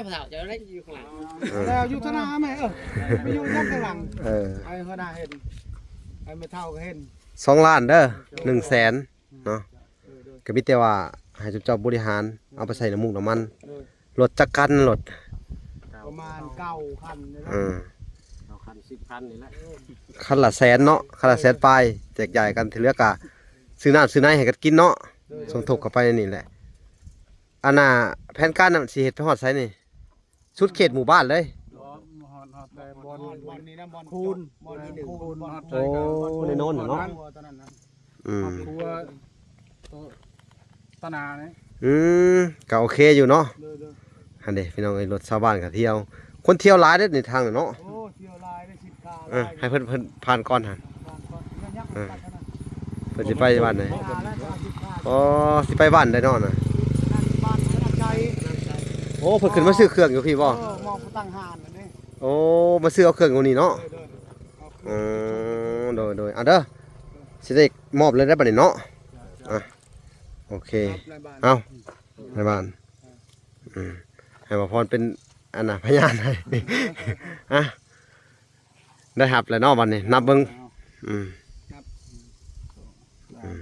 ຜູ້ເຖົ້າເຈົ້າໄດ້ຢູ່ຂ້າງຫຼັງ ເອີ ແລ້ວຢູ່ທະນາແມ່ ເອີ ໄປຢູ່ທາງຫຼັງ ເອີ ໃຫ້ຫົວໜ້າເຫັນ ໃຫ້ແມ່ເຖົ້າກໍເຫັນ ສອງລ້ານເດີ ໜຶ່ງແສນເນາະ ກໍມີແຕ່ວ່າໃຫ້ເຈົ້າບໍລິຫານເອົາໄປໃສ່ນ້ຳມັນ ໂດຍ ລົດຈັກຄັນລົດ ປະມານເກົ້າຄັນນີ້ແຫຼະ ເອີ ເກົ້າຄັນ ສິບຄັນນີ້ແຫຼະ ຄັນລະແສນເນາະ ຄັນລະແສນປາຍ ແຈກຢາຍກັນ ທີ່ເຫຼືອກໍຊື້ນ້ຳຊື້ໃນໃຫ້ກັນກິນເນາະ ໂດຍ ສົມທົບເຂົ້າໄປໃນນີ້ແຫຼະ ອັນນ່າ ແຜນການນັ້ນຊິເຮັດໄປຮອດໃສນີ້? ສຸດເຂດໝູ່ບ້ານເລີຍ ຮອດ ຮອດແຕ່ບ່ອນ ບ່ອນນີ້ນະ ບ່ອນຄູນ ບ່ອນທີ່ໜຶ່ງ ຄູນ ບ່ອນ ໂອ້ ໃນໂນ້ນເນາະ ຕົວຕົວນັ້ນນະ ອືມ ຄົວໂຕຕະໜານີ້ ອືມ ກໍໂອເຄຢູ່ເນາະ ໂດຍໆ ຫັ້ນເດ້ ພີ່ນ້ອງເອີຍ ລົດຊາວບ້ານກໍທ່ຽວ ຄົນທ່ຽວຫຼາຍເດ້ໃນທາງນັ້ນເນາະ ໂອ້ ທ່ຽວຫຼາຍເດ້ ສິນຄ້າ ເອີ ຫຼາຍ ໃຫ້ເພິ່ນ ເພິ່ນຜ່ານກ່ອນຫັ້ນ ເອີ ເພິ່ນຊິໄປບ້ານໃດ ອໍ ຊິໄປບ້ານໃດເນາະນະ ບ້ານນາໄຊ ໂອ້ ເພິ່ນຂຶ້ນມາຊື້ເຄື່ອງຢູ່ພີ້ບໍ່? ເອີ ມອງຕັ້ງຮ້ານອັນນີ້ ໂອ້ ມາຊື້ເອົາເຄື່ອງຢູ່ນີ້ເນາະ ໂດຍໆ ເອົາເຄື່ອງ ອໍ ໂດຍໆ ເອົາເດີ ຊິໄດ້ມອບເລີຍໄດ໋ບັດນີ້ເນາະ ອ່ະ ໂອເຄ ເອົາ ນາຍບ້ານ ອືມ ໃຫ້ບ່າວພອນເປັນ ອັນນ່າ ພະຍານໃຫ້ ອ່ະ ໄດ້ຮັບແລ້ວເນາະ ບັດນີ້ ນັບເບິ່ງ ອືມ ນັບ ອືມ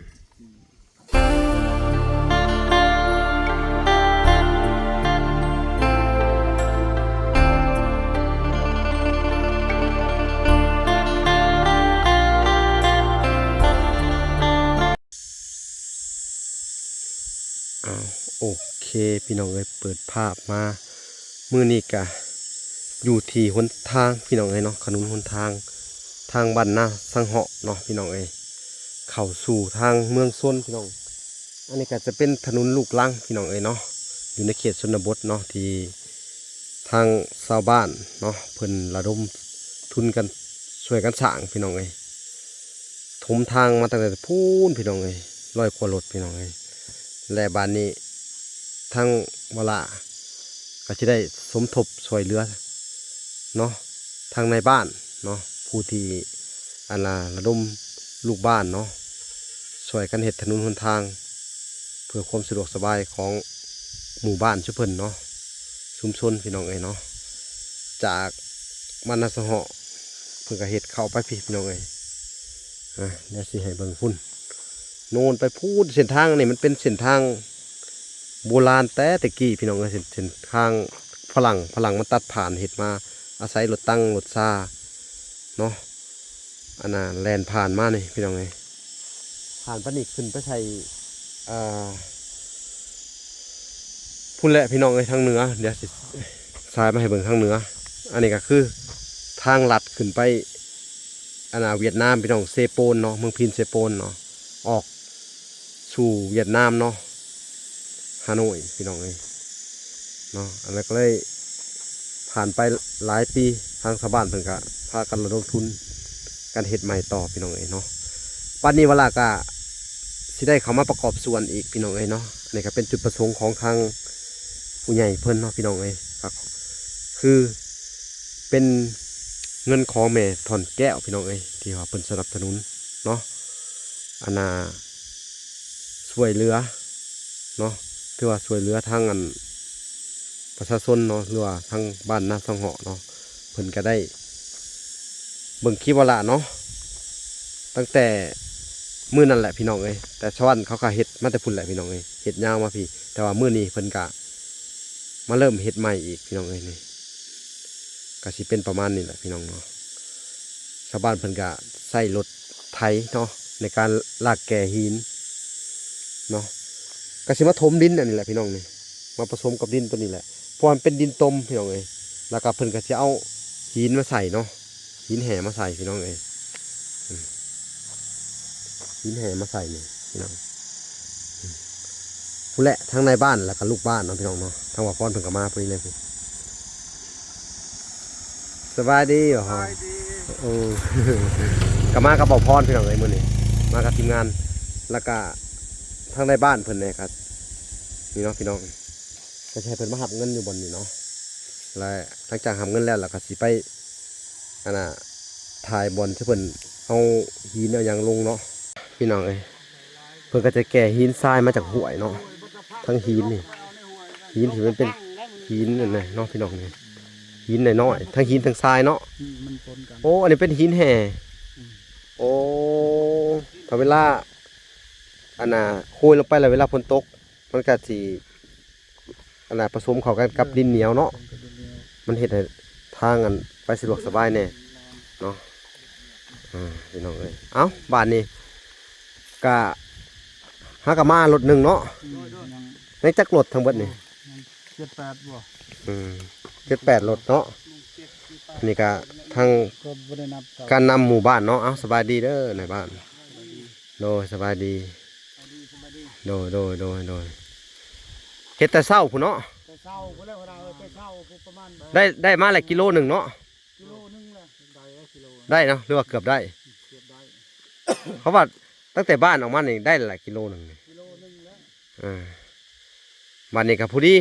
ອ້າວ ໂອເຄ ພີ່ນ້ອງເອີຍ ເປີດພາບມາ ມື້ນີ້ກະຢູ່ທີ່ຫົນທາງ ພີ່ນ້ອງເອີຍເນາະ ຖະໜົນຫົນທາງ ທາງບ້ານນາສັງເຫາະເນາະ ພີ່ນ້ອງເອີຍ ເຂົ້າສູ່ທາງເມືອງຊົນ ພີ່ນ້ອງ ອັນນີ້ກະຈະເປັນຖະໜົນລູກລັງ ພີ່ນ້ອງເອີຍເນາະ ຢູ່ໃນເຂດຊົນນະບົດເນາະ ທີ່ທາງຊາວບ້ານເນາະ ເພິ່ນລະດົມທຶນກັນ ຊ່ວຍກັນສ້າງ ພີ່ນ້ອງເອີຍ ຖົມທາງມາຕັ້ງແຕ່ພຸ້ນ ພີ່ນ້ອງເອີຍ ຮ້ອຍກວ່າລົດ ພີ່ນ້ອງເອີຍ ແລະ ບາດນີ້ທາງວາລາກໍຊິໄດ້ສົມທົບຊ່ວຍເຫຼືອເນາະ ທາງນາຍບ້ານເນາະ ຜູ້ທີ່ ອັນລະ ລະດົມລູກບ້ານເນາະ ຊ່ວຍກັນເຮັດຖະໜົນຫົນທາງ ເພື່ອຄວາມສະດວກສະບາຍຂອງໝູ່ບ້ານຊຸມເພິ່ນເນາະ ຊຸມຊົນ ພີ່ນ້ອງເອີຍເນາະ ຈາກບ້ານນາສະເຫາະ ເພິ່ນກໍເຮັດເຂົ້າໄປພີ້ ພີ່ນ້ອງເອີຍ ອ່າ ດຽວຊິໃຫ້ເບິ່ງພຸ້ນ ໂນ້ນໄປພຸ້ນ ເສັ້ນທາງນີ້ມັນເປັນເສັ້ນທາງໂບລານແຕ່ແຕ່ກີ້ ພີ່ນ້ອງເອີຍ ເສັ້ນ ເສັ້ນທາງຝຣັ່ງ ຝຣັ່ງມາຕັດຜ່ານ ເຮັດມາອາໄສລົດຕັງລົດຊາເນາະ ອັນນ່າ ແລ່ນຜ່ານມານີ້ ພີ່ນ້ອງເອີຍ ຜ່ານປານນີ້ຂຶ້ນໄປໃສ່ ອ່າ ພຸ້ນແຫຼະ ພີ່ນ້ອງເອີຍ ທາງເໜືອ ດຽວຊິສາຍມາໃຫ້ເບິ່ງທາງເໜືອ ອັນນີ້ກໍຄືທາງລັດຂຶ້ນໄປ ອັນນ່າ ຫວຽດນາມ ພີ່ນ້ອງ ເຊໂປນເນາະ ເມືອງພີນເຊໂປນເນາະ ອອກສູ່ຫວຽດນາມເນາະ ຮ່າໂນ້ຍ ພີ່ນ້ອງເອີຍເນາະ ອັນນັ້ນກໍເລີຍຜ່ານໄປຫຼາຍປີ ທາງຊາວບ້ານເພິ່ນກໍພາກັນລະດົມທຶນກັນເຮັດໃໝ່ຕໍ່ ພີ່ນ້ອງເອີຍເນາະ ບັດນີ້ວາລາກໍຊິໄດ້ເຂົ້າມາປະກອບສ່ວນອີກ ພີ່ນ້ອງເອີຍເນາະ ອັນນີ້ກໍເປັນຈຸດປະສົງຂອງທາງຜູ້ໃຫຍ່ເພິ່ນເນາະ ພີ່ນ້ອງເອີຍ ກໍຄືເປັນເງິນຂອງແມ່ທ່ອນແກ້ວ ພີ່ນ້ອງເອີຍ ທີ່ວ່າເພິ່ນສະໜັບສະໜູນເນາະ ອັນນ່າ ຊ່ວຍເຫຼືອເນາະ ຖືວ່າຊ່ວຍເຫຼືອທາງອັນປະຊາຊົນເນາະ ຫຼືວ່າທາງບ້ານນາສັງເຫາະເນາະ ເພິ່ນກໍໄດ້ເບິ່ງຄລິບວາລາເນາະ ຕັ້ງແຕ່ມື້ນັ້ນແຫຼະ ພີ່ນ້ອງເອີຍ ແຕ່ຊາວບ້ານເຂົາກໍເຮັດມາແຕ່ພຸ້ນແຫຼະ ພີ່ນ້ອງເອີຍ ເຮັດຍາວມາພີ້ ແຕ່ວ່າມື້ນີ້ເພິ່ນກໍມາເລີ່ມເຮັດໃໝ່ອີກ ພີ່ນ້ອງເອີຍ ນີ້ ກໍຊິເປັນປະມານນີ້ແຫຼະ ພີ່ນ້ອງເນາະ ຊາວບ້ານເພິ່ນກະໃຊ້ລົດໄຖເນາະ ໃນການລາກແກ່ຫີນເນາະ ກະຊິມາຖົມດິນອັນນີ້ແຫຼະພີ່ນ້ອງນີ້ ມາປະສົມກັບດິນຕົວນີ້ແຫຼະ ເພາະວ່າມັນເປັນດິນຕົມພີ່ນ້ອງເອີຍ ແລ້ວກະເພິ່ນກະຊິເອົາຫີນມາໃສ່ເນາະ ຫີນແຮ່ມາໃສ່ພີ່ນ້ອງເອີຍ ອືມ ຫີນແຮ່ມາໃສ່ນີ້ພີ່ນ້ອງ ອືມ ພຸ້ນແຫຼະ ທັງນາຍບ້ານ ແລ້ວກະລູກບ້ານເນາະພີ່ນ້ອງເນາະ ທາງບ່າວພອນເພິ່ນກໍມາພໍດີເລີຍ ສະບາຍດີ ສະບາຍດີ ໂອ້ ກໍມາກັບບ່າວພອນພີ່ນ້ອງເອີຍ ມື້ນີ້ມາກັບທີມງານ ແລ້ວກະທາງນາຍບ້ານເພິ່ນແດ່ ກໍນີ້ເນາະພີ່ນ້ອງ ກໍຊິໃຫ້ເພິ່ນມາຮັບເງິນຢູ່ບ່ອນນີ້ເນາະ ແລະ ຫຼັງຈາກຮັບເງິນແລ້ວ ແລ້ວກໍຊິໄປ ອັນນ່າ ຖ່າຍບ່ອນທີ່ເພິ່ນເອົາຫີນເອົາຫຍັງລົງເນາະ ພີ່ນ້ອງເອີຍ ເພິ່ນກໍຈະແກ່ຫີນຊາຍມາຈາກຫ້ວຍເນາະ ທັງຫີນນີ້ ຫີນທີ່ມັນເປັນ ຫີນນັ້ນແຫຼະເນາະພີ່ນ້ອງນີ້ ຫີນນ້ອຍໆ ທັງຫີນທັງຊາຍເນາະ. ອືມ ມັນປົນກັນ. ໂອ້ ອັນນີ້ເປັນຫີນແຮ່. ອືມ ໂອ້ ຖ້າເວລາ ອັນນ່າ ໂຮຍລົງໄປແລ້ວ ເວລາຝົນຕົກ ມັນກະຊິ ອັນນ່າ ປະສົມເຂົ້າກັນກັບ ເອີ ດິນໜຽວເນາະ. ມັນເຮັດໃຫ້ທາງ ອັນ ໄປສະດວກສະບາຍແດ່ເນາະ. ອ່າ ພີ່ນ້ອງເອີຍ ເອົ້າ ບາດນີ້ກະ ຫາກະມາລົດໜຶ່ງເນາະ. ອືມ ຍັງຈັກລົດທັງເບິດນີ້? ເຈັດແປດບໍ່? ອືມ ເຈັດແປດລົດເນາະ. ອັນນີ້ກະທາງ ການນຳໝູ່ບ້ານເນາະ. ເອົ້າ ສະບາຍດີເດີນາຍບ້ານ. ໂດຍ ສະບາຍດີ. ໂດຍ ໂດຍ ໂດຍ ໂດຍ ເຮັດແຕ່ເຊົ້າພຸ້ນເນາະ. ແຕ່ເຊົ້າພຸ້ນແຫຼະ ຫົວໜ້າເອີຍ ແຕ່ເຊົ້າພຸ້ນ ປະມານ ໄດ້ ໄດ້ມາແລ້ວກິໂລໜຶ່ງເນາະ. ກິໂລໜຶ່ງແຫຼະ ໄດ້ກິໂລ ໄດ້ເນາະ ຫຼືວ່າເກືອບໄດ້? ເກືອບໄດ້. ເພາະວ່າຕັ້ງແຕ່ບ້ານອອກມານີ້ໄດ້ແຫຼະກິໂລໜຶ່ງນີ້ ກິໂລໜຶ່ງແລ້ວ. ເອີ ບາດນີ້ກໍພໍດີ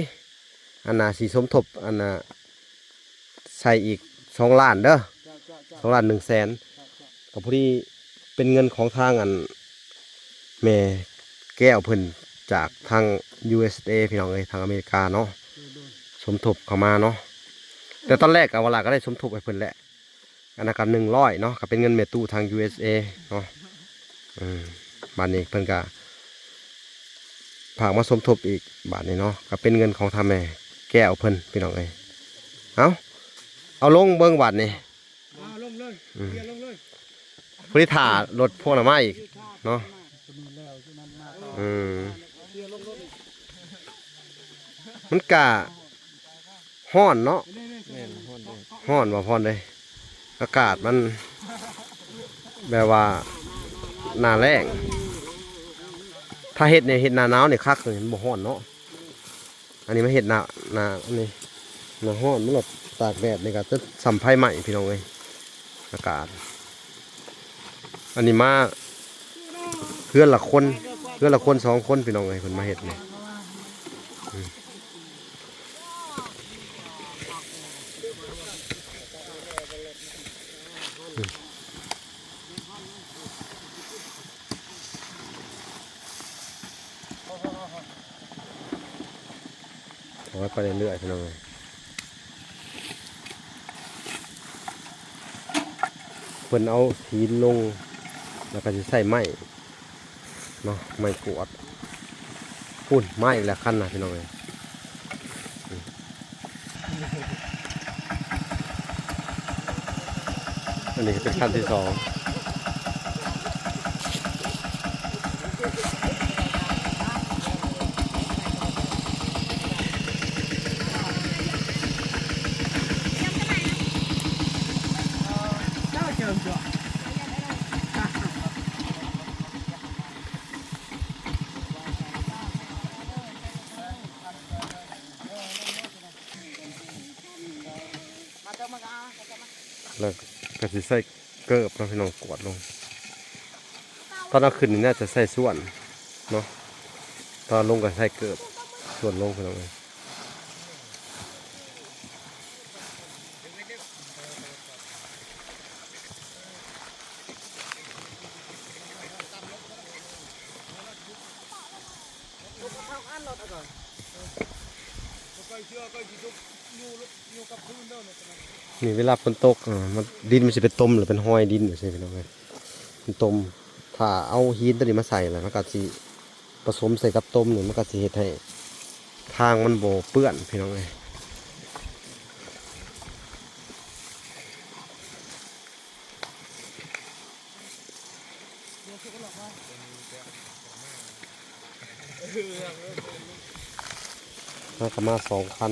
ອັນນ່າ ຊິສົມທົບ ອັນນ່າ ໃສ່ອີກສອງລ້ານເດີ ສອງລ້ານໜຶ່ງແສນ ກໍພໍດີເປັນເງິນຂອງທາງ ອັນ ແມ່ແກ້ວເພິ່ນຈາກທາງ ຢູເອສເອ ພີ່ນ້ອງເອີຍ ທາງອາເມລິກາເນາະ. ໂດຍ ໂດຍ ສົມທົບເຂົ້າມາເນາະ. ແຕ່ຕອນແລກກໍວ່າລະ ກໍໄດ້ສົມທົບໃຫ້ເພິ່ນແຫຼະ ອັນນັ້ນກໍໜຶ່ງຮ້ອຍເນາະ ກໍເປັນເງິນແມ່ຕູ້ທາງ ຢູເອສເອ ເນາະ. ເອີ ບາດນີ້ເພິ່ນກໍຝາກມາສົມທົບອີກ ບາດນີ້ເນາະ ກໍເປັນເງິນຂອງທາງແມ່ແກ້ວເພິ່ນ ພີ່ນ້ອງເອີຍ. ເອົາ ເອົາລົງເບິ່ງບາດນີ້ ເອົາລົງເລີຍ ອືມ ເອົາລົງເລີຍ. ຜູ້ທີ່ຖ້າລົດພວກນັ້ນມາອີກເນາະ. ອືມ ມັນກະ ຮ້ອນເນາະ. ແມ່ນ ຮ້ອນເດ້ ຮ້ອນບໍ່ ຮ້ອນເດ້. ອາກາດມັນແບບວ່າໜ້າແລ້ງ ຖ້າເຮັດນີ້ ເຮັດໜ້າໜາວນີ້ຄັກ ມັນບໍ່ຮ້ອນເນາະ. ອັນນີ້ມາເຮັດໜ້າ ໜ້າ ອັນນີ້ໜ້າຮ້ອນ ມັນລະຕາກແດດນີ້ກໍຈະສ່ຳໄຟໄໝ້ ພີ່ນ້ອງເອີຍ ອາກາດ. ອັນນີ້ມາເຮືອນລະຄົນ ເຮືອນລະຄົນສອງຄົນ ພີ່ນ້ອງເອີຍ ເພິ່ນມາເຮັດນີ້. ອືມ ອືມ ຖອຍໄປເລື້ອຍໆ ພີ່ນ້ອງເອີຍ. ເພິ່ນເອົາຫີນລົງ ແລ້ວກໍຊິໃຊ້ໄມ້ເນາະ ໄມ້ກວາດ. ພຸ້ນ ມາອີກແລ້ວຄັນນະ ພີ່ນ້ອງເອີຍ. ອັນນີ້ເປັນຄັນທີສອງ. ແລ້ວກໍຊິໃສ່ເກີບເນາະ ພີ່ນ້ອງ ກວດລົງ. ຕອນເອົາຂຶ້ນນີ້ໜ້າຈະໃສ່ສ່ວນເນາະ ຕອນລົງກໍໃສ່ເກີບສ່ວນລົງ ພີ່ນ້ອງເອີຍ. ນີ້ເວລາຝົນຕົກ ເອີ ມັນ ດິນມັນຊິໄປຕົມ ແລ້ວເປັນຮອຍດິນຈັ່ງຊີ້ ພີ່ນ້ອງເອີຍ ມັນຕົມ. ຖ້າເອົາຫີນຕົວນີ້ມາໃສ່ ແລ້ວມັນກໍຊິປະສົມໃສ່ກັບຕົມນີ້ ມັນກໍຊິເຮັດໃຫ້ທາງມັນບໍ່ເປື້ອນ ພີ່ນ້ອງເອີຍ. ມາກໍມາສອງຄັນ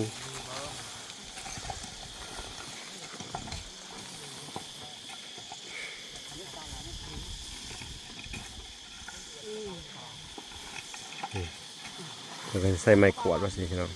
ແລ້ວກໍໃສ່ໄມ້ກວາດວ່າຊີ້ ພີ່ນ້ອງ.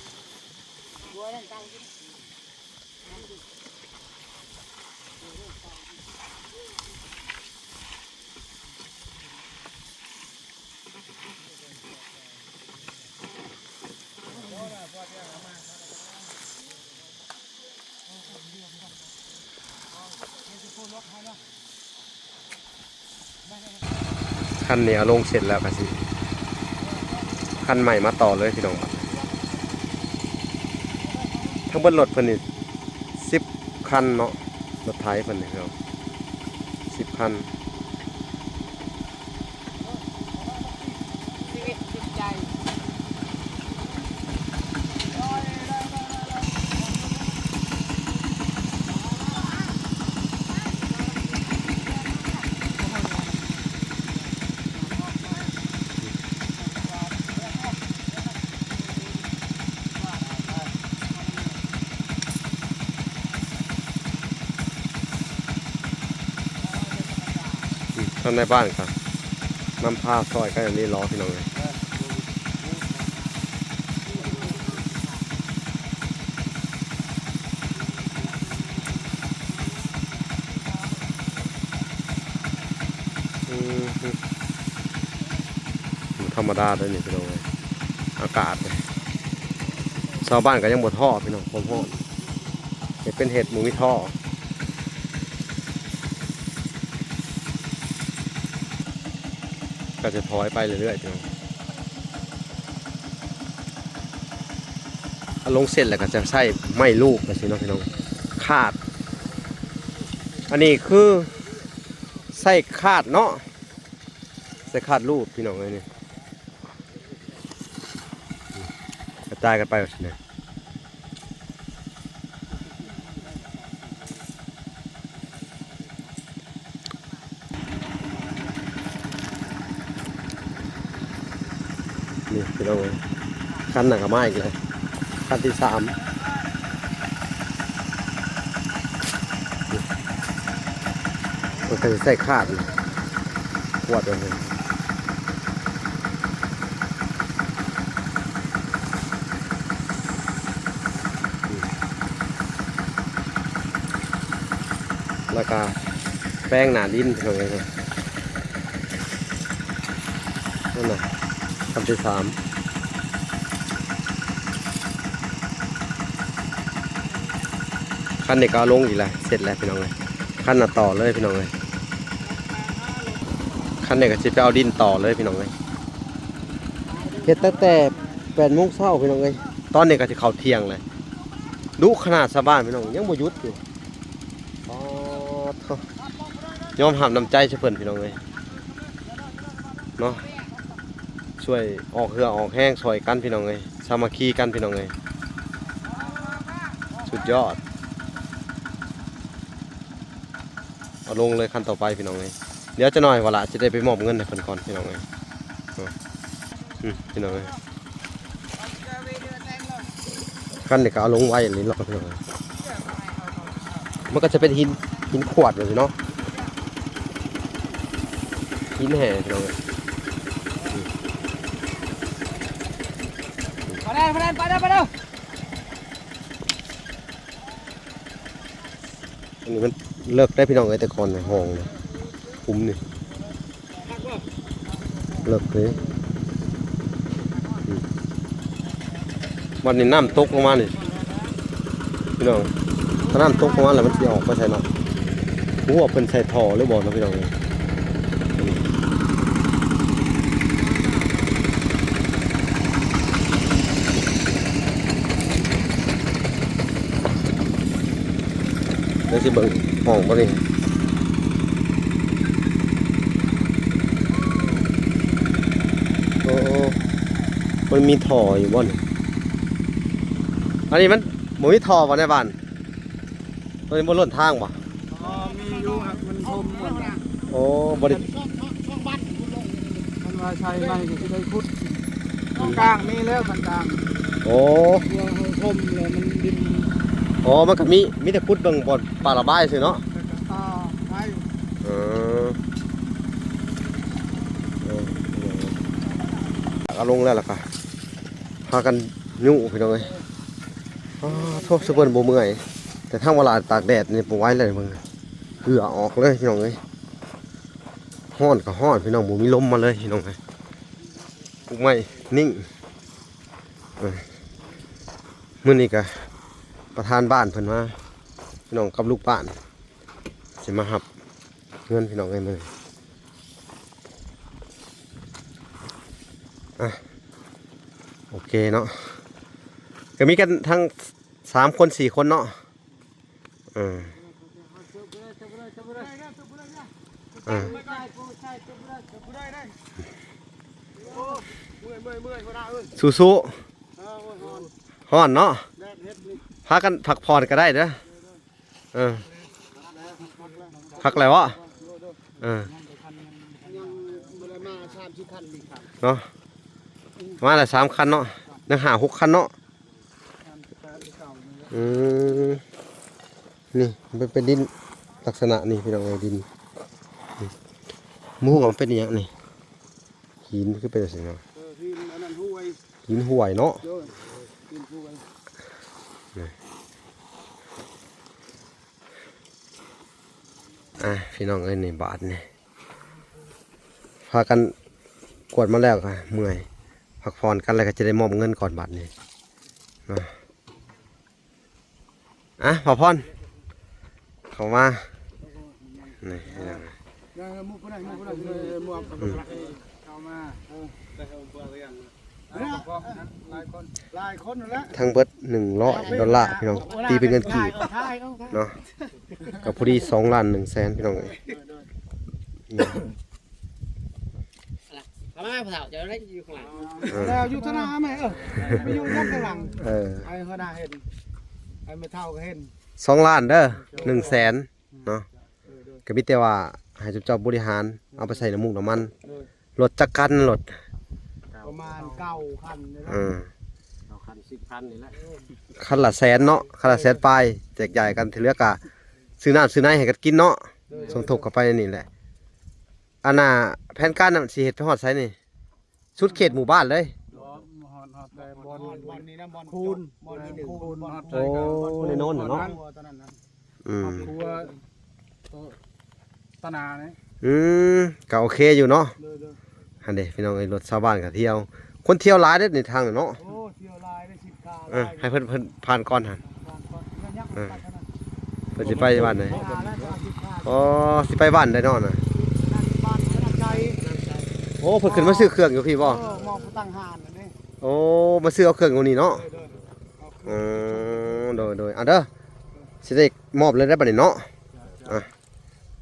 ຄັນນີ້ເອົາລົງເສັດແລ້ວກໍຊິ ຄັນໃໝ່ມາຕໍ່ເລີຍ ພີ່ນ້ອງ. ເບິ່ງລົດເພິ່ນນີ້ສິບຄັນເນາະ ລົດໄຖເພິ່ນນີ້ເນາະ ສິບຄັນ. ອືມ ທາງໃນບ້ານກໍນຳພາຊ່ອຍກັນອັນນີ້ລໍ ພີ່ນ້ອງເອີຍ. ອືມ ບໍ່ທຳມະດາເດ້ນີ້ ພີ່ນ້ອງເອີຍ ອາກາດນີ້ ຊາວບ້ານກໍຍັງບໍ່ທໍ້ ພີ່ນ້ອງ ຄວາມຮ້ອນ ເຮັດເປັນເຮັດ ບໍ່ມີທໍ້ ກໍຈະຖອຍໄປເລື້ອຍໆ ພີ່ນ້ອງ. ເອົາລົງເສັດແລ້ວກໍຈະໃຊ້ໄມ້ລູບຈັ່ງຊີ້ເນາະ ພີ່ນ້ອງ ຄາດ ອັນນີ້ຄືໃຊ້ຄາດເນາະ ໃຊ້ຄາດລູບ ພີ່ນ້ອງເອີຍ ນີ້ ກະຈາຍກັນໄປວ່າຊັ້ນນະ. ນີ້ພີ່ນ້ອງເອີຍ ຄັນໜ້າກໍມາອີກແລ້ວ ຄັນທີສາມ ເພິ່ນກໍຊິໃສ່ຄາດ ກວດເບິ່ງ ແລ້ວກະແປງໜ້າດິນ ພີ່ນ້ອງເອີຍ ນັ້ນນະ ຄັນທີສາມ ຄັນນີ້ກໍເອົາລົງອີກແລ້ວ ເສັດແລ້ວ ພີ່ນ້ອງເອີຍ ຄັນໜ້າຕໍ່ເລີຍ ພີ່ນ້ອງເອີຍ ຄັນນີ້ກໍຊິໄປເອົາດິນຕໍ່ເລີຍ ພີ່ນ້ອງເອີຍ ເຮັດຕັ້ງແຕ່ແປດໂມງເຊົ້າ ພີ່ນ້ອງເອີຍ ຕອນນີ້ກໍຊິເຂົ້າທ່ຽງແລ້ວ ດຸຂະໜາດຊາວບ້ານ ພີ່ນ້ອງ ຍັງບໍ່ຢຸດຢູ່. ອໍ ໂທ້ ຍອມຮັບນ້ຳໃຈຊະເພິ່ນ ພີ່ນ້ອງເອີຍ ເນາະ ຊ່ວຍອອກເຫື່ອອອກແຮງຊ່ອຍກັນ ພີ່ນ້ອງເອີຍ ສາມັກຄີກັນ ພີ່ນ້ອງເອີຍ ສຸດຍອດ. ເອົາລົງເລີຍຄັນຕໍ່ໄປ ພີ່ນ້ອງເອີຍ ດຽວຈັກໜ້ອຍວ່າລະຊິໄດ້ໄປມອບເງິນໃຫ້ເພິ່ນກ່ອນ ພີ່ນ້ອງເອີຍ ເນາະ ອືມ ພີ່ນ້ອງເອີຍ ຄັນນີ້ກໍເອົາລົງໄວອີ່ຫຼີເນາະ ພີ່ນ້ອງເອີຍ ມັນກໍຈະເປັນຫີນ ຫີນຂວດຈັ່ງຊີ້ເນາະ ຫີນແຮ່ ພີ່ນ້ອງເອີຍ ອືມ ມາແລ້ວ ມາແລ້ວ ໄປແລ້ວ ໄປແລ້ວ. ອັນນີ້ມັນເລິກໄດ໋ພີ່ນ້ອງເອີຍ ແຕ່ກ່ອນນະ ຮ່ອງນະ ຂຸມນີ້ ເລິກເດ້ ອືມ ບັດນີ້ນ້ຳຕົກລົງມານີ້ ພີ່ນ້ອງ ຖ້ານ້ຳຕົກລົງມາແລ້ວມັນຊິອອກໄປໃສເນາະ ບໍ່ຮູ້ວ່າເພິ່ນໃສ່ທໍ່ຫຼືບໍ່ເນາະ ພີ່ນ້ອງເອີຍ. ດຽວຊິເບິ່ງຫ້ອງບໍ່ນີ້ ໂອ້ ມັນມີທໍ່ຢູ່ບໍ່ນີ້ ອັນນີ້ມັນບໍ່ມີທໍ່ບໍ່ໃນບ້ານ? ຕົວນີ້ບໍ່ລົ້ນທາງບໍ່? ອໍ ມີຢູ່ ມັນຖົມໝົດ. ໂອ້ ບໍ່ໄດ້ ຄັນວ່າໃສ່ໃໝ່ກໍຊິໄດ້ຂຸດ ອືມ ກາງມີແລ້ວ ຄັນກາງ. ໂອ້ ຕົວເຮົາຖົມແລ້ວມັນດິນ. ອໍ ມັນກໍມີ ມີແຕ່ຂຸດເບິ່ງບ່ອນປາລະບາຍຊື່ເນາະ. ແລ້ວກໍຕໍ່ໄປ ເອີ ເອົາລົງແລ້ວ ແລ້ວກໍພາກັນຍູ້ ພີ່ນ້ອງເອີຍ. ອໍ ໂທ້ ຊະເພິ່ນບໍ່ເມື່ອຍ ແຕ່ທາງວາລາຕາກແດດນີ້ບໍ່ໄຫວແລ້ວເບິ່ງ ເຫື່ອອອກເລີຍ ພີ່ນ້ອງເອີຍ. ຮ້ອນກໍຮ້ອນ ພີ່ນ້ອງ ບໍ່ມີລົມມາເລີຍ ພີ່ນ້ອງເອີຍ. ປູກໄມ້ນິ່ງ ເອີ ມື້ນີ້ກໍປະທານບ້ານເພິ່ນມາ ພີ່ນ້ອງ ກັບລູກບ້ານ ຊິມາຮັບເງິນ ພີ່ນ້ອງເອີຍ ມື້ນີ້. ອ່ະ ໂອເຄເນາະ ກໍມີກັນທັງ ສາມຄົນ ສີ່ຄົນເນາະ. ເອີ ເອີ ສູ້ໆ ຮ້ອນເນາະ. ພາກັນພັກຜ່ອນກໍໄດ້ເດີ. ເອີ ພັກແລ້ວເບາະ? ເອີ ເນາະ ມາແລ້ວສາມຄັນເນາະ ຍັງຫ້າຫົກຄັນເນາະ. ອືມ ນີ້ມັນເປັນ ເປັນດິນລັກສະນະນີ້ພີ່ນ້ອງເອີຍ ດິນ ນີ້ ບໍ່ຮູ້ວ່າມັນເປັນອີ່ຫຍັງນີ້ ຫີນຄືເປັນຈັ່ງຊີ້ເນາະ. ເອີ ຫີນອັນນັ້ນຫ້ວຍ ຫີນຫ້ວຍເນາະ. ໂດຍ ຫີນຫ້ວຍ. ອ່າ ພີ່ນ້ອງເອີຍ ນີ້ບາດນີ້ ພາກັນກວດມາແລ້ວກໍເມື່ອຍ ພັກຜ່ອນກັນ ແລ້ວກໍຈະໄດ້ມອບເງິນກ່ອນບາດນີ້ເນາະ. ອ່ະ ພໍ່ພອນ ເຂົ້າມາ ນີ້ພີ່ນ້ອງ ອືມ ຫຼາຍຄົນ ຫຼາຍຄົນນັ້ນແຫຼະ ທັງເບິດໜຶ່ງຮ້ອຍດອນລາພີ່ນ້ອງ ຕີເປັນເງິນກີບເນາະ ກໍພໍດີສອງລ້ານໜຶ່ງແສນພີ່ນ້ອງເອີຍ. ເອີ ເອົາມາຜູ້ເຖົ້າ ເຈົ້າໄດ້ຢູ່ຂ້າງຫຼັງ ເອີ ແລ້ວຢູ່ທະນາແມ່ ເອີ ໄປຢູ່ທາງຫຼັງ ເອີ ໃຫ້ຫົວໜ້າເຫັນ ໃຫ້ແມ່ເຖົ້າກໍເຫັນ ສອງລ້ານເດີ ໜຶ່ງແສນເນາະ. ເອີ ໂດຍ ກໍມີແຕ່ວ່າໃຫ້ເຈົ້າບໍລິຫານເອົາໄປໃສ່ນ້ຳມູກນ້ຳມັນ ໂດຍ ລົດຈັກຄັນ ລົດ ປະມານເກົ້າຄັນນີ້ແຫຼະ ເອີ ເກົ້າຄັນ ສິບຄັນນີ້ແຫຼະ ຄັນລະແສນເນາະ ຄັນລະແສນປາຍ ແຈກຢາຍກັນ ທີ່ເຫຼືອກໍຊື້ນ້ຳຊື້ໃນໃຫ້ກັນກິນເນາະ ໂດຍ ສົມທົບເຂົ້າໄປນີ້ແຫຼະ. ອັນນ່າ ແຜນການນະ ຊິເຮັດໄປຮອດໃສນີ້? ສຸດເຂດໝູ່ບ້ານເລີຍ ຮອດ ຮອດແຕ່ບ່ອນ ບ່ອນນີ້ນະ ບ່ອນ ຄູນ ບ່ອນທີ່ໜຶ່ງ ຄູນ ຮອດ ໂອ້ ໃນໂນ້ນນະເນາະ ຕົວນັ້ນນະ ອືມ ຄອບຄົວ ໂຕຕະໜານີ້ ອືມ ກໍໂອເຄຢູ່ເນາະ ໂດຍໆ. ຫັ້ນເດ້ພີ່ນ້ອງເອີຍ ລົດຊາວບ້ານກໍທ່ຽວ ຄົນທ່ຽວຫຼາຍເດ້ໃນທາງນີ້ເນາະ ໂອ້ ທ່ຽວຫຼາຍເດ້ ສິບ ເອີ ໃຫ້ເພິ່ນ ເພິ່ນຜ່ານກ່ອນຫັ້ນ ເອີ ເພິ່ນຊິໄປບ້ານໃດ? ອໍ ຊິໄປບ້ານໃດເນາະນະ? ໂອ້ ເພິ່ນຂຶ້ນມາຊື້ເຄື່ອງຢູ່ພີ້ບໍ່? ໂອ້ ມາຊື້ເອົາເຄື່ອງຢູ່ນີ້ເນາະ ເອີ ໂດຍໆ ເອົາເດີ ຊິໄດ້ມອບເລີຍໄດ໋ບັດນີ້ເນາະ ອ່ະ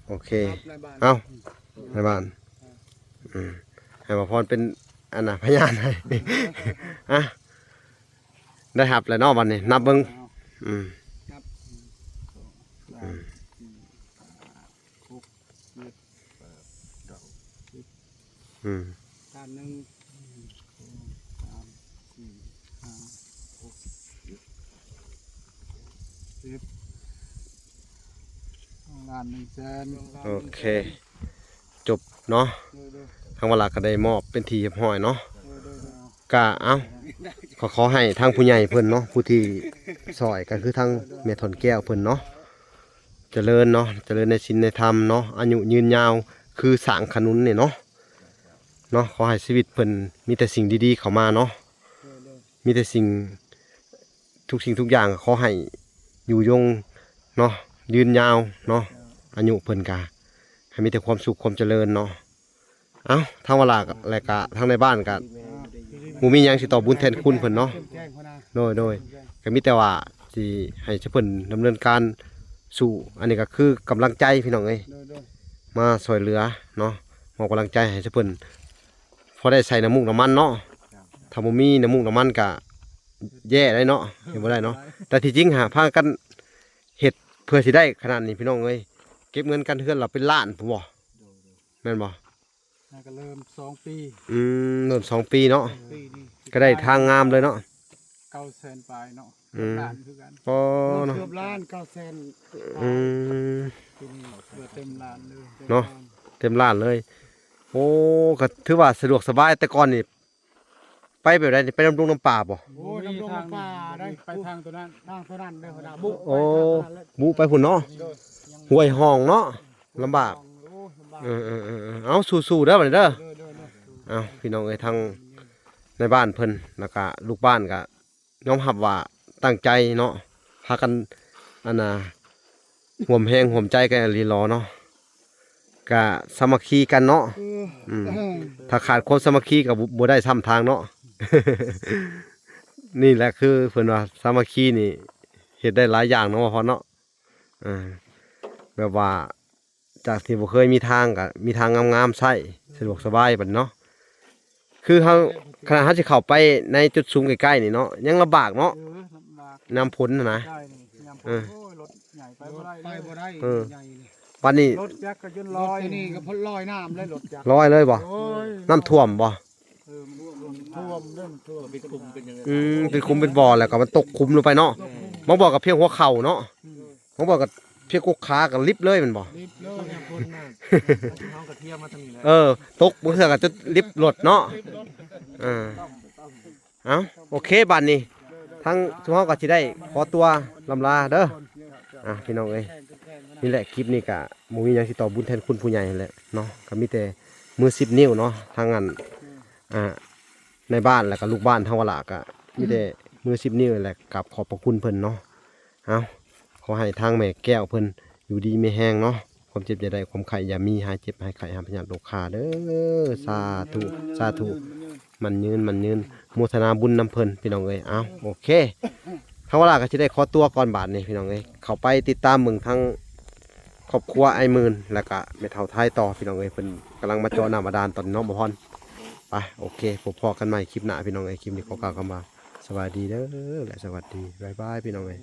ໂອເຄ ເອົາ ໃນບ້ານ ອືມ ໃຫ້ບ່າວພອນເປັນ ອັນນ່າ ພະຍານໃຫ້ ອ່ະ ໄດ້ຮັບແລ້ວເນາະ ບັດນີ້ນັບເບິ່ງ ອືມ ນັບ ອືມ ອືມ ລ້ານໜຶ່ງ ສອງ ສາມ ສີ່ ຫ້າ ຫົກ ເຈັດ ສິບ ສອງລ້ານໜຶ່ງແສນ ໂອເຄ ຈົບເນາະ ໂດຍໆ ທາງວາລາກໍໄດ້ມອບເປັນທີ່ຮຽບຮ້ອຍເນາະ ໂດຍໆ ກະ ເອົ້າ ຂໍ ຂໍໃຫ້ທາງຜູ້ໃຫຍ່ເພິ່ນເນາະ ຜູ້ທີ່ຊ່ອຍກໍຄືທາງແມ່ທອນແກ້ວເພິ່ນເນາະ ຈະເລີນເນາະ ຈະເລີນໃນສິນໃນທຳເນາະ ອາຍຸຍືນຍາວ ຄືສ້າງຂະໜຸນນີ້ເນາະ ເນາະ ຂໍໃຫ້ຊີວິດເພິ່ນມີແຕ່ສິ່ງດີໆເຂົ້າມາເນາະ ໂດຍໆ ມີແຕ່ສິ່ງ ທຸກສິ່ງທຸກຢ່າງກໍຂໍໃຫ້ຢູ່ຍົງເນາະ ຍືນຍາວເນາະ ອາຍຸເພິ່ນກະໃຫ້ມີແຕ່ຄວາມສຸກຄວາມຈະເລີນເນາະ. ເອົ້າ ທາງວາລາ ແລະກະທາງໃນບ້ານກະບໍ່ມີຫຍັງຊິຕອບບຸນແທນຄຸນເພິ່ນເນາະ. ໂດຍ ໂດຍ ກໍມີແຕ່ວ່າຊິໃຫ້ເພິ່ນດຳເນີນການສູ້ ອັນນີ້ກໍຄືກຳລັງໃຈພີ່ນ້ອງເອີຍ ມາຊ່ວຍເຫຼືອເນາະ ມອບກຳລັງໃຈໃຫ້ເພິ່ນ ພໍໄດ້ໃສ່ນ້ຳມູກນ້ຳມັນເນາະ. ຖ້າບໍ່ມີນ້ຳມູກນ້ຳມັນກະແຍ່ໄດ໋ເນາະ ເຮັດບໍ່ໄດ້ເນາະ. ແຕ່ທີ່ຈິງຫາພາກັນເຮັດເພື່ອຊິໄດ້ຂະໜາດນີ້ພີ່ນ້ອງເອີຍ ເກັບເງິນກັນເຮືອນລະເປັນລ້ານພຸ້ນບໍ່ ແມ່ນບໍ່? ນັ້ນກໍເລີ່ມສອງປີ ອືມ ເລີ່ມສອງປີເນາະ ສອງປີນີ້ ກໍໄດ້ທາງງາມເລີຍເນາະ ເກົ້າແສນປາຍເນາະ ອືມ ເກືອບລ້ານຄືກັນ ອໍ ເນາະ ເກືອບລ້ານ ເກົ້າແສນປາຍ ອືມ ປີນີ້ເກືອບເຕັມລ້ານເລີຍ ເນາະ ເຕັມລ້ານເລີຍ. ໂອ້ ກໍຖືວ່າສະດວກສະບາຍ ແຕ່ກ່ອນນີ້ ໄປແບບໃດນີ້ ໄປນຳດົງນຳປ່າບໍ່? ໂອ້ຍ ນຳດົງນຳປ່າໄດ໋ ໄປທາງຕົວນັ້ນ ທາງຕົວນັ້ນເດີ ຫົວໜ້າບຸ ໂອ້ ໄປທາງນັ້ນເລີຍ ບຸໄປພຸ້ນເນາະ ໂດຍ ຫ້ວຍຮ່ອງເນາະ ລຳບາກ ໂອ້ຍ ລຳບາກ ເອີໆໆໆ ເອົາ ສູ້ໆເດີບັດນີ້ເດີ ໂດຍໆໆ ເອົາ ພີ່ນ້ອງເອີຍ ທາງໃນບ້ານເພິ່ນ ແລ້ວກະລູກບ້ານກະຍອມຮັບວ່າຕັ້ງໃຈເນາະ ພາກັນ ອັນນ່າ ຮ່ວມແຮງຮ່ວມໃຈກັນອີ່ຫຼີຫຼໍເນາະ ກະສາມັກຄີກັນເນາະ ເອີ ອືມ ຖ້າຂາດຄວາມສາມັກຄີກໍບໍ່ ບໍ່ໄດ້ຊ້ຳທາງເນາະ. ນີ້ແຫຼະຄືເພິ່ນວ່າສາມັກຄີນີ້ ຮັດໄດ້ຫຼາຍຢ່າງເນາະ ບໍ່ພອນເນາະ. ເອີ ແບບວ່າຈາກທີ່ບໍ່ເຄີຍມີທາງ ກໍມີທາງງາມໆໃຊ້ ສະດວກສະບາຍບັດນີ້ເນາະ. ຄືເຮົາ ຂະໜາດເຮົາຊິເຂົ້າໄປໃນຈຸດຊຸມໃກ້ໆນີ້ເນາະ ຍັງລຳບາກເນາະ ເອີ ລຳບາກ ຍາມຝົນຫັ້ນນະ. ໃຊ່ ນີ້ຍາມຝົນ ເອີ ໂອ້ຍ ລົດໃຫຍ່ໄປບໍ່ໄດ້ ໄປບໍ່ໄດ້ ເອີ ໃຫຍ່ນີ້ ບັດນີ້ ລົດຈັກກໍຈົນລອຍ ລົດຕົວນີ້ກໍພົ້ນລອຍນ້ຳເລີຍ ລົດຈັກ ລອຍເລີຍບໍ່? ໂອ້ຍ ນ້ຳຖ້ວມບໍ່? ເອີ ມັນຖ້ວມ ຖ້ວມເດ້ ມັນຖ້ວມ ເປັນຂຸມເປັນຫຍັງ ອືມ ເປັນຂຸມເປັນບໍ່ ແລ້ວກໍມັນຕົກຂຸມລົງໄປເນາະ. ແມ່ນ ບາງບ່ອນກໍພຽງຫົວເຂົ່າເນາະ ອືມ ບາງບ່ອນກໍພຽງກົກຂາກໍລິບເລີຍແມ່ນບໍ່? ລິບເລີຍ ຍາມຝົນນະ ເຮົາກໍທຽມມາທາງນີ້ແຫຼະ ເອີ ຕົກບາງເທື່ອກໍຈົນລິບລົດເນາະ. ເອີ ເອົ້າ ໂອເຄ ບາດນີ້ທາງຊຸມເຮົາກໍຊິໄດ້ຂໍຕົວລຳລາເດີ. ອ່ະ ພີ່ນ້ອງເອີຍ ນີ້ແຫຼະ ຄລິບນີ້ກະບໍ່ມີຫຍັງຊິຕອບບຸນແທນຄຸນຜູ້ໃຫຍ່ຫັ້ນແຫຼະເນາະ ກໍມີແຕ່ມືສິບນິ້ວເນາະ ທາງອັນ ອ່າ ນາຍບ້ານ ແລ້ວກໍລູກບ້ານທາງວະລະ ກະມີແຕ່ມືສິບນິ້ວແຫຼະ ກາບຂອບພະຄຸນເພິ່ນເນາະ. ເອົ້າ ຂໍໃຫ້ທາງແມ່ແກ້ວເພິ່ນຢູ່ດີມີແຮງເນາະ ຄວາມເຈັບຢ່າໄດ້ ຄວາມໄຂ້ຢ່າມີ ຫາຍເຈັບຫາຍໄຂ້ ຫາຍພະຍາດໂລຄາເດີ. ສາທຸ ສາທຸ ໝັ້ນຍືນ ໝັ້ນຍືນ ໂມທະນາບຸນນຳເພິ່ນ ພີ່ນ້ອງເອີຍ. ເອົ້າ ໂອເຄ ທາງວະລາກໍຊິໄດ້ຂໍຕົວກ່ອນບາດນີ້ ພີ່ນ້ອງເອີຍ ເຂົ້າໄປຕິດຕາມເບິ່ງທັງຄອບຄົວອ້າຍໝື່ນ ແລ້ວກະແມ່ເຖົ້າໄທຕໍ່ ພີ່ນ້ອງເອີຍ ເພິ່ນກຳລັງມາເຈາະນ້ຳບາດານຕອນນີ້ເນາະ ບໍ່ພອນ. ໄປ ໂອເຄ ພົບພໍ້ກັນໃໝ່ຄລິບໜ້າ ພີ່ນ້ອງເອີຍ ຄລິບນີ້ຂໍກ່າວຄຳວ່າສະບາຍດີເດີ ແລະ ສະຫວັດດີ ບາຍບາຍ ພີ່ນ້ອງເອີຍ.